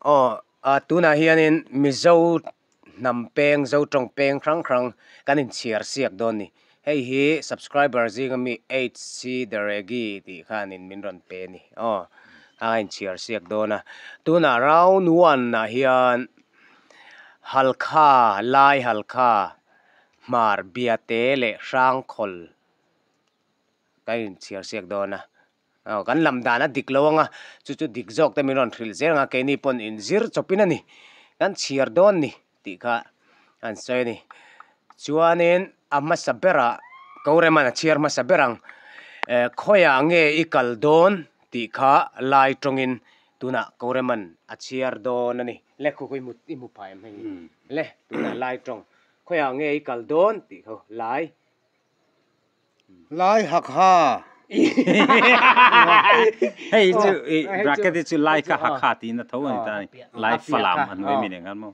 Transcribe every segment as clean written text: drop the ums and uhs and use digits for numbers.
Aw tunah hianin Mizo hnam peng, Zo tawng peng hrang hrang kan inchhiar siak dawn ni. Hei hi subscriber zinga mi HC Daregi tih khanin min rawn pe a ni. Aw a inchhiar siak dawn a. Tunah round one ah hian Halkha, Lai Halkha, Hmar Biate leh Hrangkhawl kan inchhiar siak dawn a. Aw kan lam dan a dik lo anga chu chu dik zawk te min rawn hrilh zel anga keini pawn inzir chawpin a ni kan chhiar dawn ni tih kha an sawi a ni. Chuanin a hmasa berah Koreman a chhiar hmasa ber ang eh khawiah nge i kal dawn tih kha lai tawngin tunah Koreman a chhiar dawn a ni. Le khu khu i hmu i hmu phah em hei le tunah lai tawng khawiah nge i kal dawn tih kha lai Lai hak ha. Hei chu i bracket hi chu lai kha hak ha tiin a tho a ni ta a ni. Lai falam a hnuai mi nen khan maw.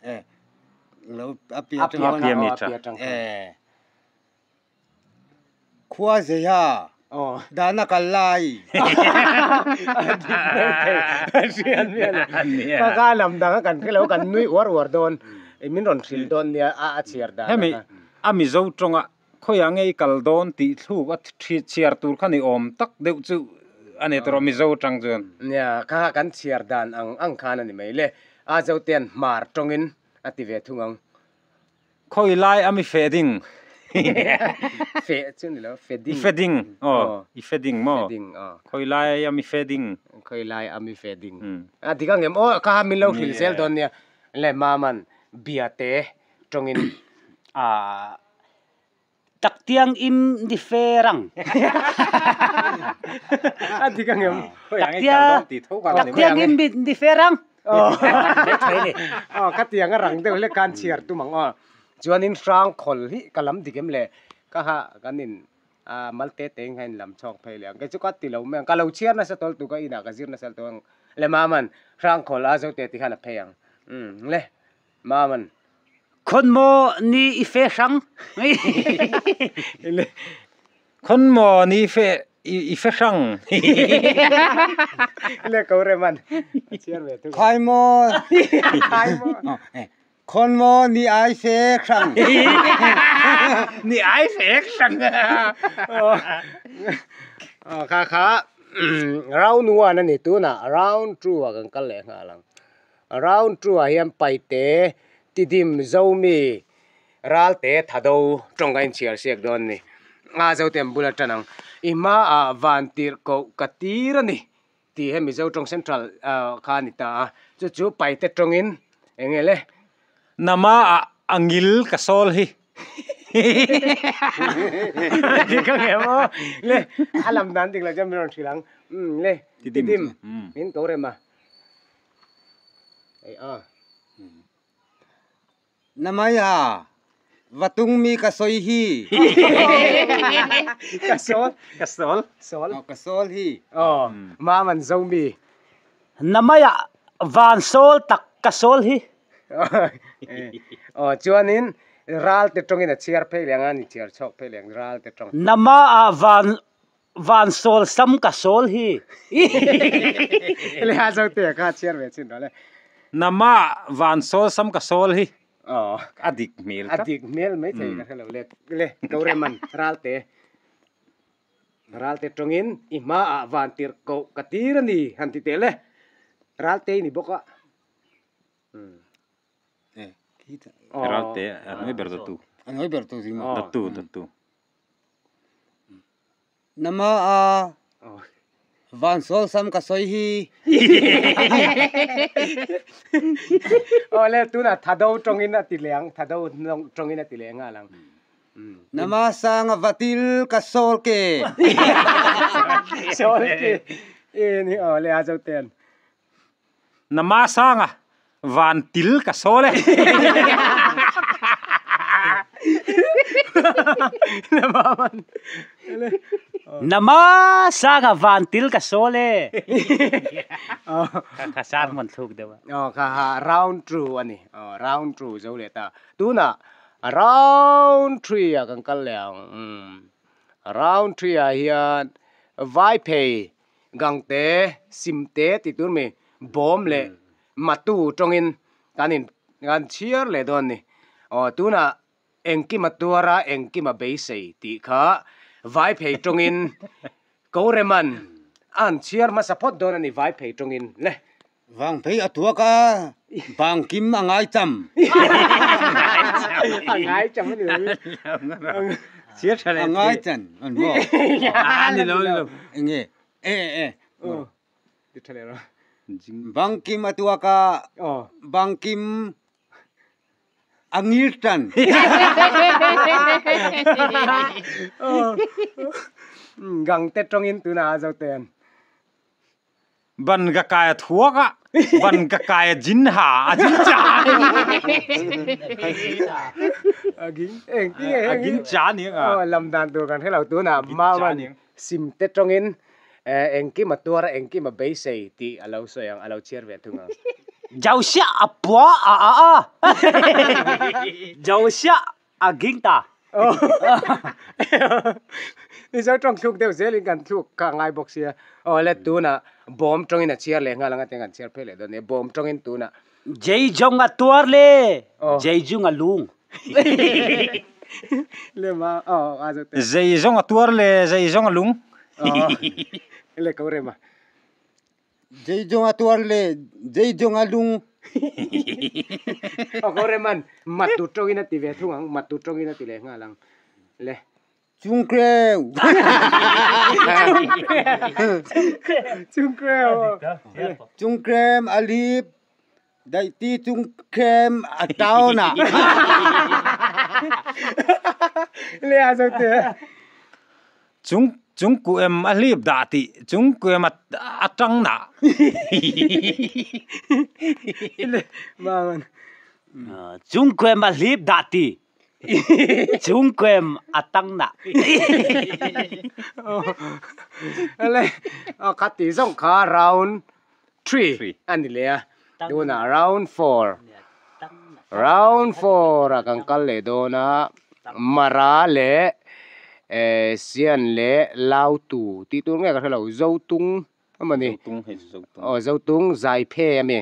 E lo a piah a piah mi tha. E khua zei ha dan a kal lai. Ka ka lam dang a kan hre lo kan nui uar uar dawn min rawn hrilh dawn nia a chhiar dan. Hemi A Mizo tawnga khawiah nge i kal dawn tih thluk a chhiar tur kha ni awm tak deuh chu a ni tawh Mizo tang chuan. Nia, kha kan chhiar dan ang ang khan a ni mai le. A Zotean hmar tawngin a ti ve thung ang. Khawi lai a mi feh ding? Feh chu ni lo, fe ding. I fe ding, aw, i fe ding maw? Fe ding, aw. Khawi lai a mi fe ding? Khawi lai a mi fe ding. A dik ang em? Aw, kha min lo hrilh zel dawn nia. Le Maman, Biate tawngin a taktiang im ni fer ang. A dik ang em? Taktia taktiang im ni fer ang. Aw khatiang a rang deuh hlek khan chhiar tum ang aw. Chuanin hrang khawl hi ka lam dik em le? Ka ha kan in a mal te te in kha in lam chhuak phei leh ang. Kei chu ka ti lo mai ang. Ka lo chhiar nasa tawl tu ka inah ka zir nasa tawh ang. Le Maman hrang khawl a zo te ti khan a phei ang. Umm le. Maman. Khawn maw ni i fe hrang? Khawn maw ni i fe i fe hrang? Le ko re man. A chhiar ve thung. Khai maw. Khai maw. Khawn maw ni ai fe hrang? Ni ai fe hrang. Kha kha round one a ni tunah round two ah kan kal leh nghal ang. Round two ah hian Paite, Tidim, Zomi, Ralte, Thado tawng ka inchhiar siak dawn a ni. A Zote an bula tan ang. I hmaah van tirh koh ka tir a ni tih he Mizo tawng central kha a ni ta a. Chu chu Paite tawngin eng nge le? Nama ah a ngil ka sawl hi. Dik ang em aw. Le a lam dan dik lo chuan min rawn hrilh ang. Le Tidim min ko rem a. Namai a, va tung mi ka sawi hi. Ka sawl. Ka sawl. Sawl. Ka sawl hi. Aw, mam an zo mi. Namai a, van sawl tak ka sawl hi. Aw, chuanin ral te tawngin a chhiar phei leh ang a, ni chhiar chhuak phei leh ang ral te tawng. Nama a van Van sawl sam ka sawl hi. Le a zo te kha chhiar ve chin rawh le. Nama van sawl sam ka sawl hi. Aw. A dik hmel tlat. A dik hmel mai thei ka hre lo le. Le Koreman Ralte Ralte tawngin i hmaah van tirh koh ka tir a ni han ti teh le. Ralte i ni bawk a. Ralte a hnuai ber dawttu. A hnuai ber tu zing maw? Dawttu dawttu. Nama a van sawl sam ka sawi hi. Aw le tunah Thado tawngin a ti leh ang, Thado tawngin a ti leh nghal ang. Nama sanga vatil ka sawl ke. Sawl ke. E ni aw le a zo ten. Nama sanga van til ka sawl e. Nama sanga van til ka sawl e. Kha sar hman thluk deuh a. Aw kha ha round two a ni. Aw round two zo leh ta. Tunah round three ah kan kal leh ang. Round three ah hian Vaiphei Gangte, Simte tih tur mi, Bawm leh Matu tawngin kan in kan chhiar leh dawn a ni. Aw tunah Engkima tuara engkima beisei tih kha Vaiphei tawngin Koreman a han chhiar hmasa phawt dawn a ni Vaiphei tawngin le. Vang phei a tuak a, bang kim a ngai cham. A ngai cham a ni lo. Chhiar tha leh A ngai chan an maw? A ni lo, ni lo. Enge? E e. Ti tha leh rawh. Bang kim a tuak a, bang kim a ngir tan. Gang te tawngin tunah a zo ten. Ban ka kai a thuak a, ban ka kai a jin ha, a jin cha. A gin cha ni ang a. Lam dan tur kan hre lo tunah Maman sim te tawngin engkim a tuar a engkim a beisei tih a lo sawi ang, a lo chhiar ve thung ang. Jausia a pua a a a. Jausia A ging ta. Mizo tawng thluk deuh zelin kan thluk kha a ngai bawk sia. Aw le tunah bawm tawngin a chhiar leh nghal ang a tiang kan chhiar phei leh dawn nia. Bawm tawngin tunah. Jei jong a tuar le jei jung a lung. Le ma aw a zo te. Jei jong a tuar le jei jong a lung. Le ko rem a. Jei jong a tuar le jei jong a lung. Aw ko rem an matu tawngin a ti ve thung ang, matu tawngin a ti leh nghal ang le. Chungkreu. Chungkreu. Chungkrem a lip daih ti chungkrem a town ah. Le a zo te. Chung chung ku em a hlip dah tih chung ku em a tang nah. Chung ku em a hlip dah tih chung ku em a tang nah. Le kha ti zawng kha round 3 a ni leh a tunah round 4 round 4 ah kan kal leh dawn a mara leh eh sian leh lautu tih tur nge ka hre lo zotung emaw ni aw zotung zaiphe a mi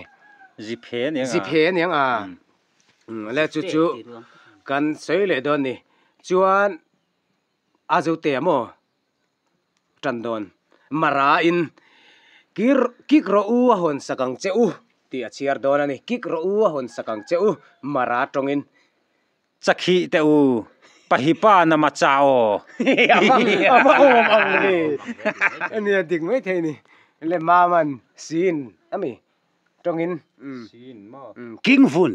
ziphe a niang a le chu chu kan sawi leh dawn a ni chuan a zote a maw. Tan dawn. Mara in kir kik rawh u a hawn sak ang che u tih a chhiar dawn a ni. Kik rawh u a hawn sak ang che u Mara tawngin. Chakhih teh u, Pahipa na ma cha aw. A va awm ang ve. Ania dik mai thei ni. Le Maman sin ami tawngin. Sin maw. King vun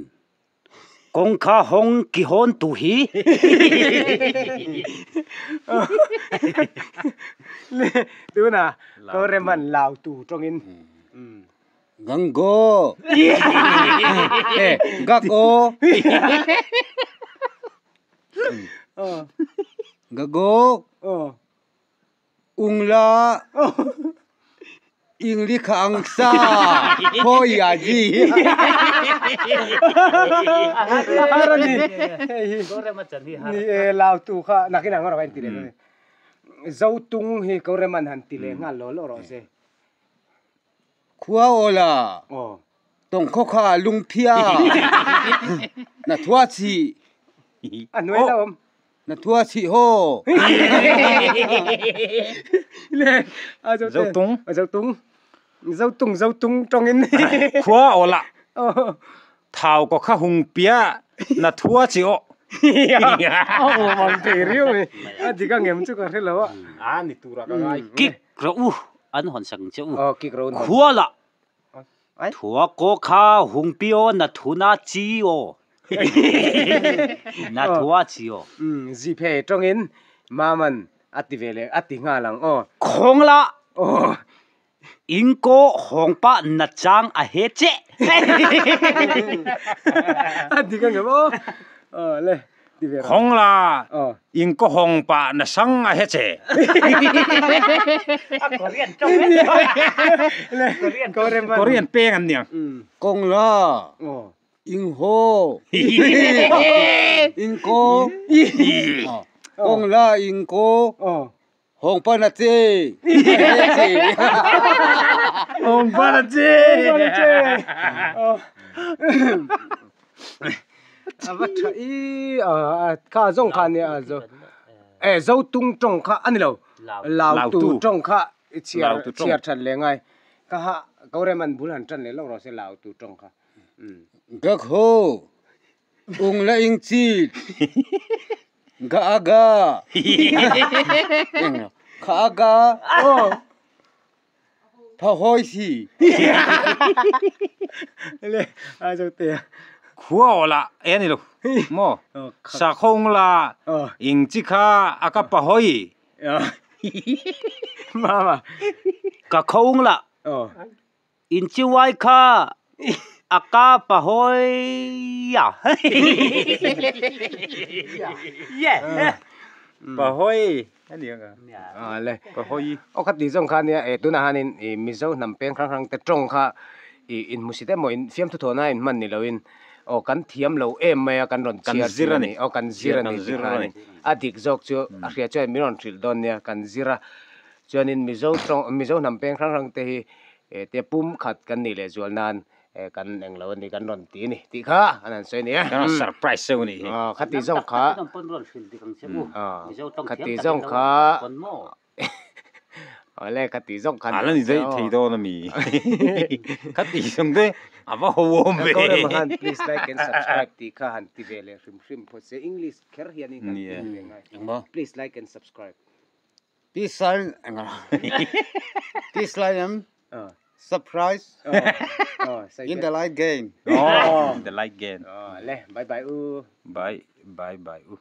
Kawngka hawng ki hawn tu hi. Tuna ko reman lau tu tawngin. Gango. Eh, gago. Gago. Ungla Ingli kha ang sa khawi a ji. Har a ni hei hi ni e lau tu kha nakin ang rawh a inti leh dawn a ni. Zotung hi ko rem an han ti leh nghal law law rawh se. Khua aw la tawngkhaw kha lungphia na thua chih. A hnuai la awm. Na thua chih haw. Le a zotung zotung zotung zotung tawngin. Khua aw la thau kaw kha hung pia na thua chih aw. A awm ang thei riau mai a dik ang em chu ka hre lo a. A ni tura ka ngai. Kik rawh u an hawn sak ang che u. Aw kik rawh u an hawn. Khua la thua kaw kha hung pi aw na thu na chi aw. Na thua chi aw. Umm ziphe tawngin Maman a ti ve leh a ti nghal ang aw. Khawng la. Aw. Ing kaw hawng pah na chang a he che. A dik ang em aw. Aw le ti ve rawh. Khawng la ing kaw hawng pah na sang a he che. A Korean tawng e. Le Korean Korean peng an niang. Kawng la ing haw ing kaw kawng la ing kaw. Hong pan a che. Hong pan a che. A va tha i a kha zawng kha nia a zo e zo tung tawng kha a ni lo lau tu tawng kha i chhiar chhiar that leh ngai ka ha ko rem an bul han tan leh lawk rawh se lau tu tawng kha. Gak ho ung la ing chi ga aga kha aga pha hoi si le a zo te Khua aw la e ani lo maw sakhawng la ing chi kha a ka pa hawi. Mama ka khawng la In chi uai kha a ka pahawi a. Pahawi a ni ang a. A le. Pahawi. Aw kha tih zawng kha nia e tunah hianin i Mizo hnam peng hrang hrang te tawng kha i inhmusit emaw in fiamthu thawhna in hman ni loin aw kan thiam lo em mai a kan rawn chhiar zir a ni. Aw kan zir a ni tih kha a ni. A dik zawk chu a hria chuan min rawn hrilh dawn nia kan zir a. Chuanin Mizo tawng Mizo hnam peng hrang hrang te hi Eh te pum khat kan nih leh zual nan eh kan eng lo a ni kan rawn ti a ni tih kha an han sawi a ni e. Kan rawn surprise deuh a nih hi. Aw khati zawng kha. Aw khati zawng kha. Awle khati zawng kha. Ala ni daih thei dawn a mi. Khati zawng te a va ho awm ve. Ka rem han please like and subscribe tih kha han ti ve leh hrim hrim phawt se English kher hian in kan ti ve ngai. Please like and subscribe. Peace sign Peace line em Surprise In the light gain In the light gain Le bye bye u Bye bye bye u.